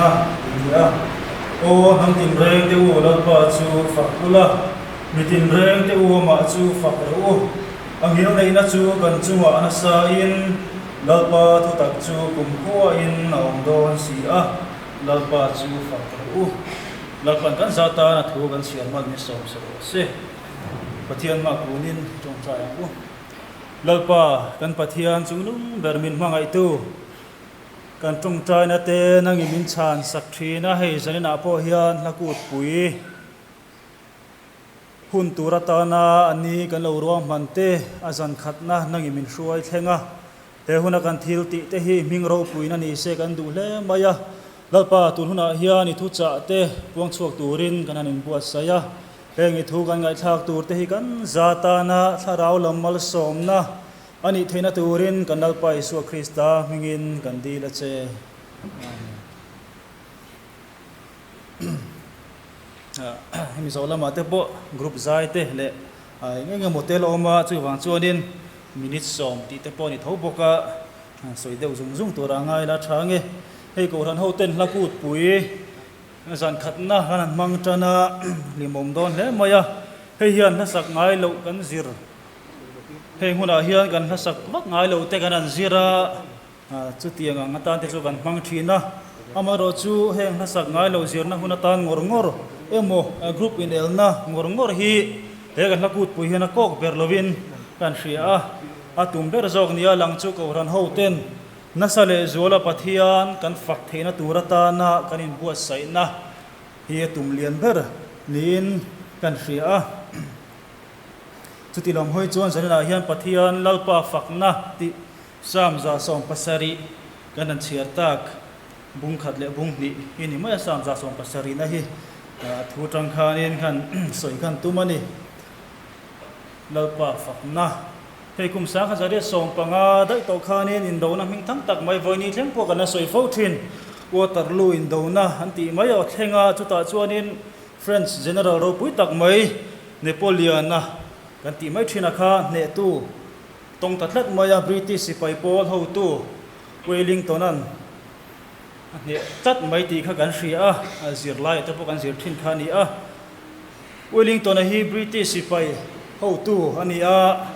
a, ti a. Aw hnam tinreng te u Lalpa chu fak ula, mi tinreng te u amah chu fak rawh u. A ngilneihna chu kan chungah a nasain Lalpa thutak chu kumkhuain a awm dawn si a, Lalpa chu fak rawh u. Lalpan kan za tan a thu kan chhiar hman ni sawm se rawh se. Pathian hma kunin tawngtai ang u. Lalpa, kan Pathian chungnung ber min hmangaihtu, kan tawngtaina te nangin min chhan sak thin a, hei zaninah pawh hian hla kutpui hun tur atana a ni kan lo ruahman te a zan khatna nangin min hruai thleng a. He huna kan thil tih te hi hming ropuina ni se kan duh hle mai a, Lalpa tun hunah hian i thuchah te puang chhuak turin kan han inbuatsaih a, heng i thu kan ngaihthlak tur te hi kan za tana thlarau lam malsawmna a nih theihna turin kan Lalpa Isua Krista hmingin kan dil a che. Amen. Hemi zawh lamah te pawh group zai te leh eng eng emaw te la awm a, chuvang chuanin minute sawm tih te pawh a ni tho bawk a, sawi deuh zung zung tur a ngai la tha nge. Hei Kohhran ho ten hla kutpui zan khatna kan han hmang tan a, hlimawm dawn hle mai a, hei hian hlasak ngai loh kan zir, heng hunah hian kan hlasak vak ngai loh te kan han zir a, Chutiang ang atan te chu kan hmang thin a, amaherawh chu heng hlasak ngai lo zirna hun atan ngawr ngawr emaw group inelna ngawr ngawr hi he kan hla kutpui hian a kawk ber lovin kan hria a, a tum ber zawk nia lang chu Kohhran ho ten nasa leh zuala Pathian kan fak theihna tur atana kan inbuatsaihna hi a tum lian ber niin kan hria a. Chuti lam hawi chuan zaninah hian Pathian Lalpa fakna tih Psalm 170 kan han chhiar tak, bung khat leh bung hnih hi ni mai a, Psalm 170 na hi a thu atang khanin khan sawi khan tum a ni. Lalpa fakna. Hei kum sang kha zariat 15 daih tawh khanin indona hming thang tak mai vawiini thleng pawh kan la sawi fo thin. Waterloo indona an tih mai a thleng a, chutah chuanin French General ropui tak mai Napoleon-a kan tih mai thin a kha hnehtu Tawng ta tlat mai a, British sipai pawl hotu Wellington-a'n a hneh tlat mai tih kha kan hria a, a zirlaiah te pawh kan zir thin kha a ni a. Wellington-a hi British sipai hotu a ni a,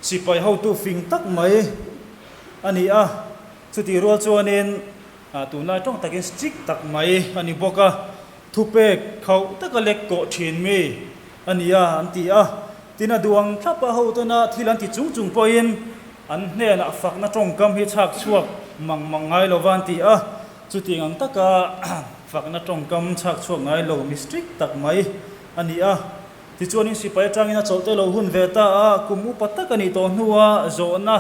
sipai hotu fing tak mai a ni a, chutih rual chuanin tunlai tawng takin strict tak mai a ni bawk a, thupek khauh taka lek kawh thin mi a ni a an ti a. Tin a duang thlap a hotena thil an ti chung chung pawhin an hnenah fakna tawngkam hi chhak chhuak mang mang ngai lo va an ti a. Chutiang ang taka fakna tawngkam chhak chhuak ngai lo mi strict tak mai a ni a. Tichuanin sipai atangin a chawlh te lo hun ve ta a, kum upa tak a nih tawh hnua zawhna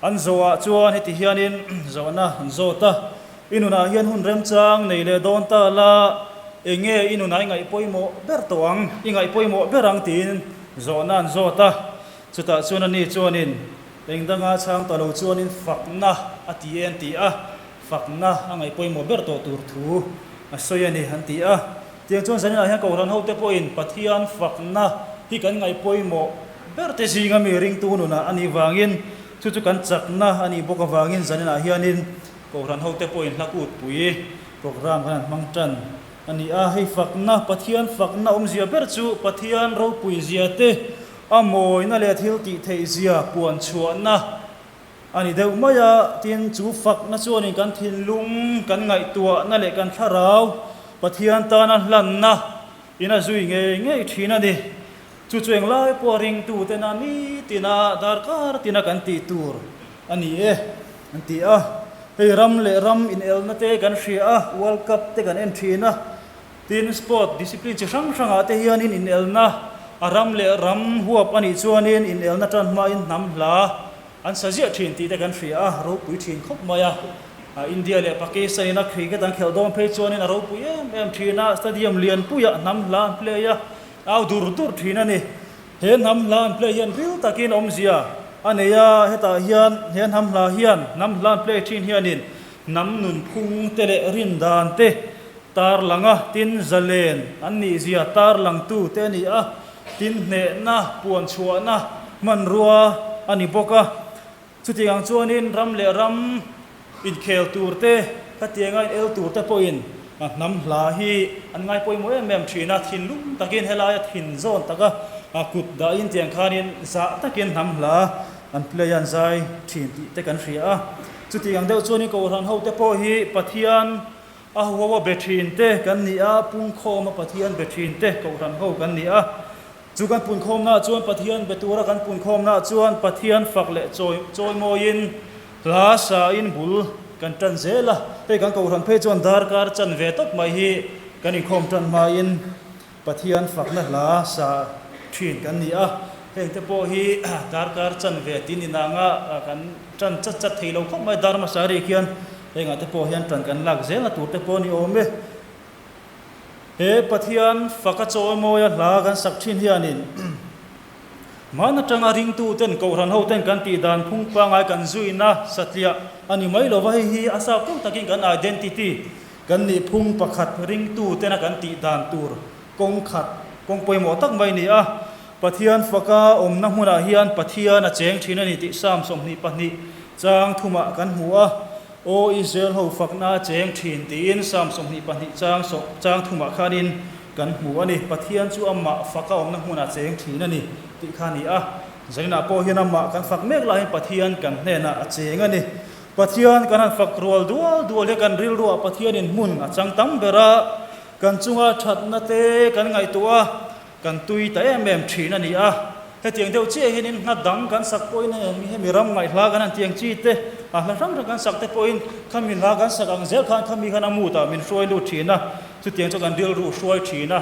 an zawhah chuan heti hianin zawhna an zawt a, I nunah hian hun remchang nei leh dawn ta la, eng nge i nunah i ngaih pawimawh ber tawh ang, i ngaih pawimawh ber ang tiin zawhna an zawt a. Chutah chuan ani chuanin eng danga chhang ta lo chuanin fakna a ti e an ti a, fakna a ngaih pawimawh ber tawh tur thu a sawi a ni an ti a. Tiang chuan zaninah hian Kohhran hote pawhin Pathian fakna hi kan ngaih pawimawh ber te zinga mi ringtu nunah a nih vangin chu chu kan chakna a nih bawk avangin zaninah hianin Kohhran hote pawhin hla kutpui program kan han hmang tan a ni a. Hei fakna, Pathian fakna awmzia ber chu Pathian ropui zia te, a mawina leh thil tih theih zia puan chhuahna a ni deuh mai a. Tin, chu fakna chuanin kan thinlung, kan ngaihtuahna leh kan thlarau Pathian tana hlanna in a zui ngei ngei thin a ni. Chu chu englai pawh ringtutena nitina darkar tina kan tih tur a ni e. An ti a, hei ram leh ram inelna te kan hria a, World Cup te kan en thin a, tin sport discipline chi hrang hrangah te hianin inelna a ram leh ram huap a nih chuanin inelna tan hmain hnam hla an sa ziah thin tih te kan hria a, ropui thin khawp mai a. India leh Pakistan ina cricket an khelh dawn phei chuanin a ropui em em thin a, stadium lianpuiah hnam hla an play a, au dur dur thin a ni. He hnam hla an play hian ril takin awmzia a nei a, hetah hian he hnam hla hian hnam hla an play thin hianin hnam nunphung te leh rindan te tarlang a, tin zalen an nihzia tarlangtu te a ni a, tin hnehna puanchhuahna hmanrua a ni bawk a. Chutiang ang chuanin ram leh ram inkhel tur te. Khatianga in el tur te pawhin hnam hla hi an ngai pawimawh em em thin a, thinlung takin helaia thin zawn taka kut dahin tiang khanin zah takin hnam hla an play a an zai thin tih te kan hria a. Chutih ang deuh chuanin Kohhran ho te pawh hi Pathian a huau a be thin te kan ni a, pungkhawm a Pathian be thin te Kohhran ho kan ni a. Chu kan punkhawmnaah chuan Pathian be tura kan punkhawmnaah chuan Pathian fak leh chawi chawimawiin hla sain bul kan tan zel a. Hei kan Kohhran phei chuan darkar chan ve tawp mai hi kan inkhawm tan hmain Pathian fakna hla sa thin kan ni a. Heng te pawh hi darkar chan ve tin inanga kan tan chat chat thei lo khawp mai. Dar hmasa ri khian hengah te pawh hian tan kan lak zelna tur te pawh a ni awm e. He Pathian faka chawimawia hla kan sak thin hianin hman atanga ringtuten Kohhran hoten kan tih dan phung pangai kan zuina satliah a ni mai lova, hei hi a sap tawk takin kan identity kan nih phung pakhat ringtutena kan tih dan tur kawng khat kawng pawimawh tak mai a ni a. Pathian faka awmna hmunah hian Pathian a cheng thin a ni tih Psalm 22 chang thumah kan hmu a. Aw Israel ho fakna a cheng thin tiin Psalm 22 chang sawm chang thumah khanin kan hmu a ni. Pathian chu amah faka awmna hmunah cheng thin a ni tih kha a ni a. Zaninah pawh hian amah kan fak mek laiin Pathian kan hnenah a cheng a ni. Pathian kan han fak rual dual dual hi kan rilruah Pathianin hmun a chang tam ber a, kan chunga thatna te kan ngaihtuah a, Kan tui ta em em thin a ni a, hetiang deuh chiah hianin hla dang kan sak pawhin hemi ram ngaihhla kan han tiang chi te, a hla hrang hrang kan sak te pawhin khami hla kan sak ang zel khan khami khan a mood ah min hruai lut thin a, chutiang chuan kan rilru hruai thin a.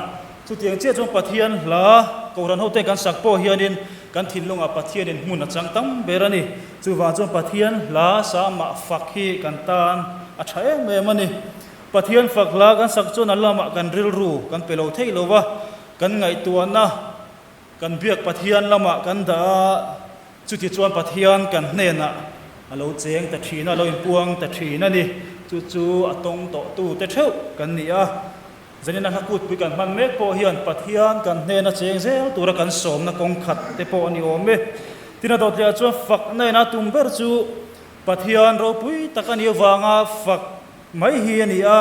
Chutiang chiah chuan Pathian hla Kohhran hote kan sak pawh hianin kan thinlungah Pathianin hmun a chang tam ber a ni. Chuvang chuan Pathian hla sa mah fak hi kan tan a tha em em a ni. Pathian fak hla kan sak chuan a lamah kan rilru kan pe lo thei lo va, kan ngaihtuahna kan biak Pathian lamah kan dah a, chuti chuan Pathian kan hnenah a lo cheng ta thin a, a lo inpuang ta thin a ni. Chu chu a tawng tawhtu te theuh kan ni a. Zanina hla kutpui kan hman mek pawh hian Pathian kan hnena cheng zel tura kan sawmna kawng khat te pawh a ni awm e. Tin a dawtliah chuan fakna ina tum ber chu Pathian ropui tak a nih avanga fak mai hi a ni a,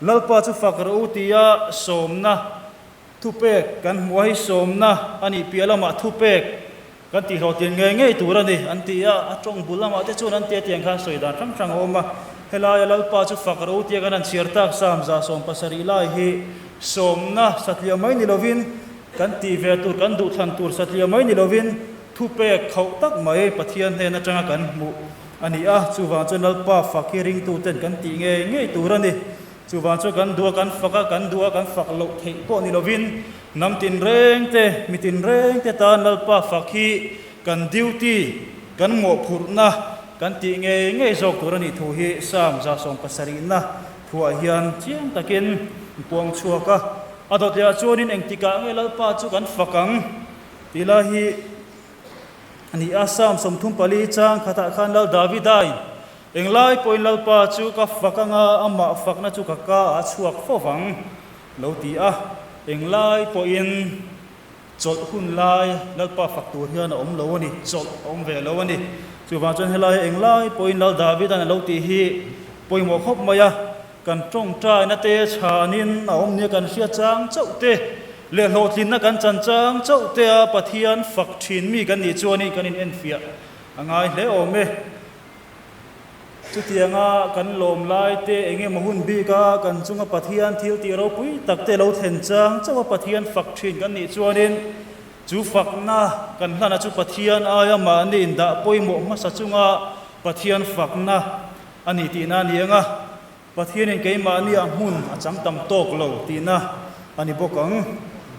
Lalpa chu fak rawh u tia sawmna thupek kan hmu a, hei sawmna a nih piah lamah thupek kan tihhlawhtlin ngei ngei tur a ni an ti a, a tawng bul lamah te chuan an tia tiang khan sawi dan hrang hrang a awm a, helaia Lalpa chu fak rawh u tia kan han chhiar tak Psalm 170 lai hi sawmna satliah mai ni lovin kan tih ve tur kan duhthlan tur satliah mai ni lovin thupek khauh tak mai Pathian hnen atanga kan hmuh A ni a, chuvang chuan Lalpa fak hi ringtuten kan tih ngei ngei tur a ni. Chuvang chuan kan duh a kan fak a, kan duh a kan fak loh theih pawh ni lovin hnam tinreng te, mi tinreng te tan Lalpa fak hi kan duty, kan mawhphurhna kan tih ngei ngei zawk tur a nih thu hi Psalm 170na thuah hian chiang takin an puang chhuak a. A dawtliah chuanin engtikah nge Lalpa chu kan fak ang tih lai hi, A ni a, Psalm 34 chang khatah khan Lal Davidain, Englai pawhin Lalpa chu ka fak anga amah fakna chu ka ka ah a chhuak fo vang, lo ti a. Englai pawhin chawlh hun lai Lalpa fak tur hian a awm lo a ni, chawlh a awm ve lo a ni. Chuvang chuan helai englai pawhin Lal Davidain a lo tih hi pawimawh khawp mai a. Kan tawngtaina te chhanin a awm nia kan hria chang chauh te leh hlawhtlinna kan chan chang chauh te a Pathian fak thin mi kan nih chuanin kan inenfiah a ngai hle awm e. Chutianga kan lawm lai te eng emaw hun bika kan chunga Pathian thil tih ropui tak te lo thlen chang chauh a Pathian fak thin kan nih chuanin chu fakna kan hlana chu Pathian aia mahni indah pawimawh hmasa chunga Pathian fakna A ni tihna a ni ang a, Pathianin keimahnia hmun a chang tam tawk lo tihna a ni bawk ang.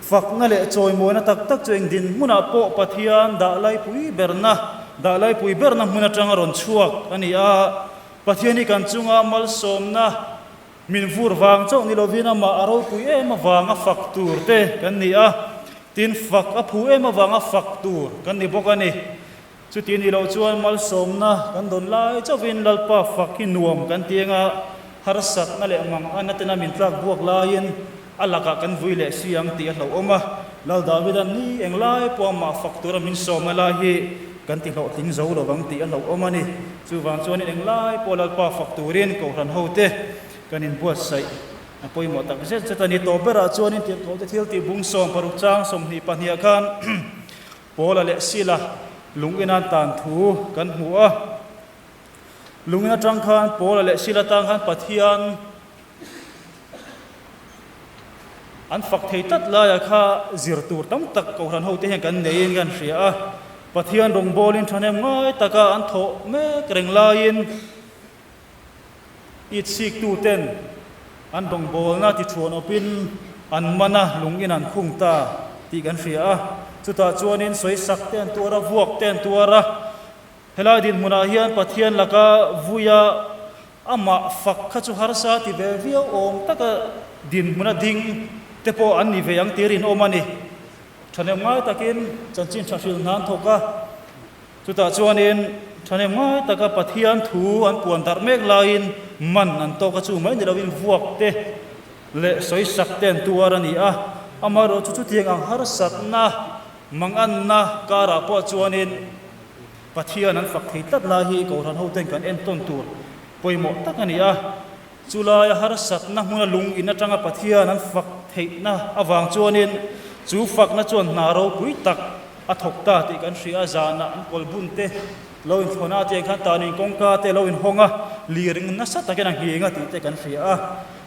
Fakna leh chawimawina tak tak chu eng dinhmunah pawh Pathian dah laipui berna, dah laipui berna hmun atanga rawn chhuak a ni a. Pathian hi kan chunga malsawmna min vur vang chauh ni lovin amah a ropui em avanga fak tur te kan ni a, tin fak a phu em avanga fak tur kan ni bawk a ni. Chuti ni loh chuan malsawmna kan dawn lai chauhin Lalpa fak hi nuam kan ti anga harsatna leh manganna tena min tlak buak laiin a lakah kan vui leh si ang tih a hlauhawm a. Lal Davida'n ni eng lai pawh amah fak tura min sawmna lai hi kan ti hlawhtling zo lo vang tih a hlauhawm a ni. Chuvang chuanin englai pawh Lalpa fak turin Kohhran hote kan inbuatsaih a pawimawh tak zet zet a ni. Tawp berah chuanin tirhkohte thil tih bung 60 chang 22 khan Paula leh Sila lung inan tan thu kan hmu a. Lung in atang khan Paula leh Sila tan khan Pathian an fak thei tlat laia kha zir tur tam tak Kohhran hote hian kan neiin kan hria a. Pathian rawngbawlin thahnem ngai taka an thawh mek reng laiin itsiktu ten an rawngbawlna tithuan awpin an man a, lung in an khung ta tih kan hria a. Chutah chuanin sawisak te an tuar a, vuak te an tuar a. Helai dinhmunah hian Pathian laka vuia amah fak kha chu harsa ti ve viau awm taka dinhmuna ding te pawh an ni ve ang tih rinawm a ni. Thahnem ngai takin chanchin tha hrilh hna an thawk a, chutah chuanin thahnem ngai taka Pathian thu an puan darh mek laiin man an tawk a, chu mai ni loin vuak te leh sawisak te an tuar a ni a. Amaherawhchu chu chutiang ang harsatna Manganna karah pawh chuanin Pathian an fak thei tlat lai hi Kohhran hoten kan entawn tur pawimawh tak a ni a. Chulaia harsatna hmuna lung in atanga Pathian an fak theihna avang chuanin chu fakna chuan hna ropui tak a thawk ta tih kan hria a, zanah an kawl bun te lo inthlawn a, tiang khan tanin kawngka te lo inhawng a, liring nasa takin a nghing a tih te kan hria a.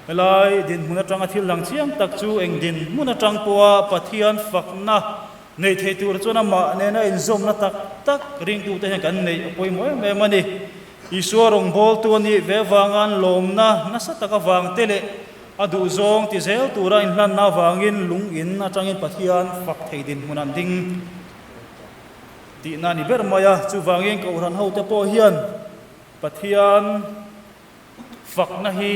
Helai dinhmun atanga thil dang chiang tak chu eng dinhmun atang pawha Pathian fakna nei thei tur chuan amah nena inzawmna tak tak ringtute hian kan neih a pawimawh em em a ni. Isua rawngbawltu a nih ve avanga an lawmna nasa tak avang te leh a duhzawng ti zel tura inhlanna avangin lung in atangin Pathian fak thei dinhmun an ding tihna a ni ber mai a. Chuvangin Kohhran hote pawh hian Pathian Fakna hi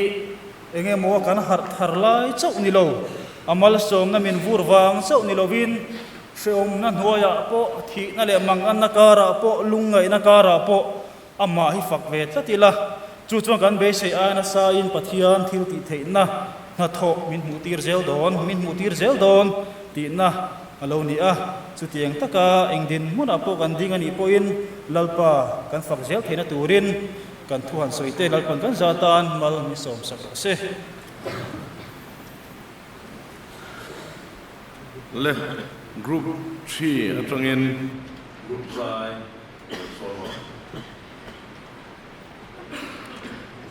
eng emaw kan harh thar lai chauh ni lo, a malsawmna min vur vang chauh ni lovin, hrehawmna hnuaiah pawh, thihna leh manganna karah pawh, lungngaihna karah pawh amah hi fak ve tlat ila, chu chuan kan beisei aia nasain Pathian thil tih theihna hnathawh min hmuh tir zel dawn, min hmuh tir zel dawn tihna a lo ni a. Chutiang taka eng dinhmunah pawh kan ding a nih pawhin Lalpa kan fak zel theihna turin, Kan thu han sawi te Lalpan kan za tan mal min sawm sak rawh se. Le Group thi atangin Group zai lo sawm a.